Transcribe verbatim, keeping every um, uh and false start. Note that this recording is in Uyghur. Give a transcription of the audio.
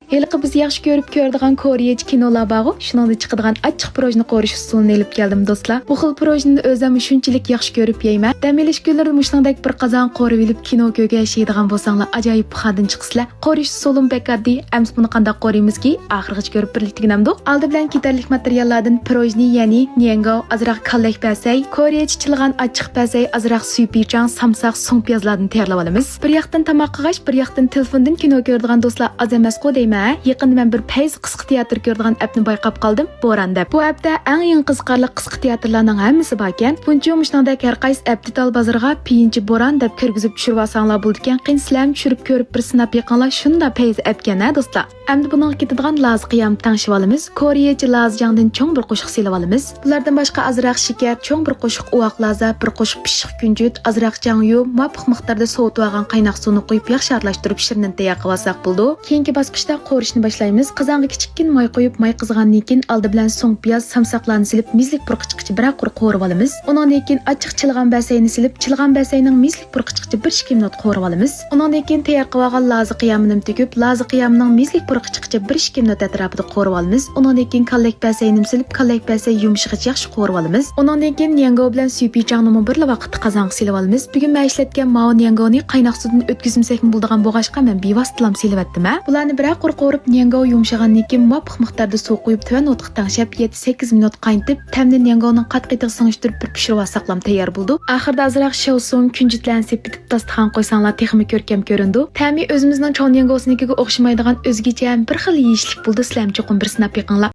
ھېلىقى بىز ياخشى كۆرۈپ كۆرىدىغان كورېيەچە كىنولار بارغۇ، شۇنىڭدا چىقىدىغان ئاچچىق پىروژنى قورۇش ئۇسۇلىنى ئېلىپ كەلدىم، دوستلار. بۇ خىل پىروژنىنى ئۆزۈم شۇنچىلىك ياخشى كۆرۈپ يەيمەن. دەم ئېلىش كۈنلىرىدە مۇشۇنىڭدەك بىر قازان قورۇپ ئېلىپ كىنو كۆرگەن يەيدىغان بولساڭلار، ئاجايىپ پۇخادىن چىقىسىلەر. قورۇش ئۇسۇلىمۇ بەك ئاددىي. ئەمسە بۇنى قانداق قورۇيمىزكى؟ ئاخىرغىچە كۆرۈپ بىرلىكتە ئۆگىنەمدۇق. ئالدى بىلەن كېتەرلىك ماتېرىياللاردىن پىروژنى، يەنى نيەنگاۋ، ئازراق كاللەك پەسەي، كورېيەچە چىلىغان ئاچچىق پەسەي، ئازراق سۈيپىچاڭ، سامساق، سۇڭپىيازلاردىن تەييارلىۋالىمىز. بىر ياقتىن تاماق قىلغاچ، بىر ياقتىن تېلېفوندىن كىنو كۆرىدىغان دوستلار ئاز ئەمەسقۇ دەيمەن. يېقىندا مەن بىر پەيزى قىسقا تېئاتىر كۆرىدىغان ئەپنى بايقاپ قالدىم، بوران دەپ. بۇ ئەپتە ئەڭ يېڭى قىزىقارلىق قىسقا تېئاتىرلارنىڭ ھەممىسى باركەن. بۇنچە مۇشۇنىڭدەك ھەر قايسى ئەپ دېتال بازىرىغا پېيىنچى بوران دەپ كىرگۈزۈپ چۈشۈرۈۋالساڭلار بولىدىكەن. قېنى سىلەرمۇ چۈشۈرۈپ كۆرۈپ بىر سىناپ بېقىڭلار، شۇنداق پەيزى ئەپكەن ھە دوستلار. ئەمدى بۇنىڭغا كېتىدىغان لازا قىيامنى تەڭشىۋالىمىز. كورېيەچە لازا جياڭدىن چوڭ بىر قوشۇق سېلىۋالىمىز. بۇلاردىن باشقا ئازراق شېكەر، چوڭ بىر قوشۇق ئۇۋاق لازا، بىر قوشۇق پىششىق كۈنجۈت، ئازراق جياڭيۇ، مۇۋاپىق مىقداردا سوۋۇتۇۋالغان قايناق سۇنى قۇيۇپ ياخشى ئارىلاشتۇرۇپ شىرنىنى تەييار قىلىۋالساق بولىدۇ. كېيىنكى باسقۇچتا قورۇشنى باشلايمىز. قازانغا كىچىككىنە ماي قۇيۇپ، ماي قىزغاندىن كېيىن ئالدى بىلەن سۇڭپىياز، سامساقلارنى سېلىپ مېزىلىك پۇرىقىچىقىچە بىرەر قۇر قورۇۋالىمىز. ئۇنىڭدىن كېيىن ئاچچىق چىلىغان بەسەينى سېلىپ، چىلىغان بەسەينىڭ مېزىلىك پۇرىقىچىقىچە بىر ئىككى مىنۇت قورۇۋالىمىز. ئۇنىڭدىن كېيىن تەييار قىلىۋالغان لازا قىيامىنىمۇ تۆكۈپ، لازا قىيامىنىڭ مېزىلىك پۇرىقىچىقىچە بىر ئىككى مىنۇت ئەتراپىدا قورۇۋالىمىز. ئۇنىڭدىن كېيىن كاللەك بەسەينىمۇ سېلىپ، كاللەك بەسەي يۇمشىغىچە ياخشى قورۇۋالىمىز. ئۇنىڭدىن كېيىن نيەنگاۋ بىلەن سۈيپىچاڭنىمۇ بىرلا ۋاقىتتا قازانغا سېلىۋالىمىز. بۈگۈن مەن ئىشلەتكەن ماۋۇ نيەنگاۋنى قايناق سۇدىن ئۆتكۈزمىسەكمۇ بولىدىغان بولغاچقا، مەن بىۋاسىتىلا سېلىۋەتتىم ھە. بۇلارنى بىرەر قۇر قورۇپ، نيەنگاۋ يۇمشىغاندىن كېيىن مۇۋاپىق مىقداردا سۇ قۇيۇپ، تۆۋەن ئوتقا تەڭشەپ، يەتتە سەككىز مىنۇت قاينىتىپ، تەمنى نيەنگاۋنىڭ قات قېتىغا سىڭىشتۈرۈپ، بىر پىشۇرۇۋالساقلام تەييار بولىدۇ. ئاخىرىدا ئازراق شياۋسۇڭ، كۈنجۈتلەرنى سېپىتىپ، داستىخان قويساڭلار تېخىمۇ كۆركەم كۆرۈنىدۇ. تەمى ئۆزىمىزنىڭ چاۋنيەنگوسىنىڭكىگە ئوخشىمايدىغان ئۆزگىچە بىر خىل يېيىشلىك بولىدۇ. سىلەرمۇ چوقۇم بىر سىناپ بېقىڭلار.